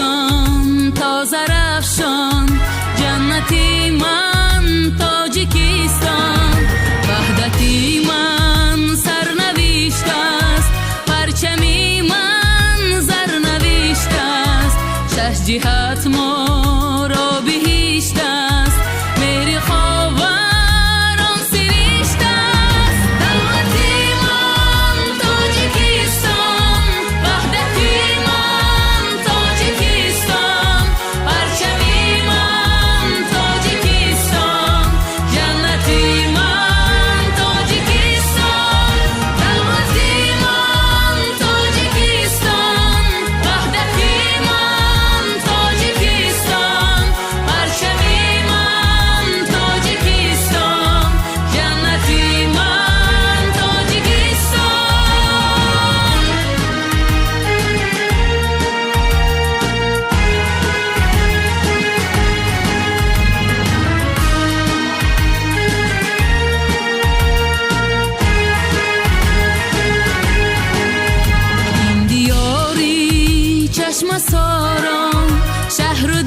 Тоҷикистон тозарафшон, ҷаннати ман Тоҷикистон, ваҳдати ман сарнавишт аст, парчами ман зарнавишт аст, шаш ҷиҳат моро биҳишт аст, меҳри ховарон сиришт аст. Давлати ман Тоҷикистон, ваҳдати ман Тоҷикистон, парчами ман Тоҷикистон, ҷаннати ман Тоҷикистон, давлати ман Тоҷикистон, ваҳдати ман Тоҷикистон, парчами ман Тоҷикистон, ҷаннати ман Тоҷикистон. Ин диёри чашмасорон, шаҳру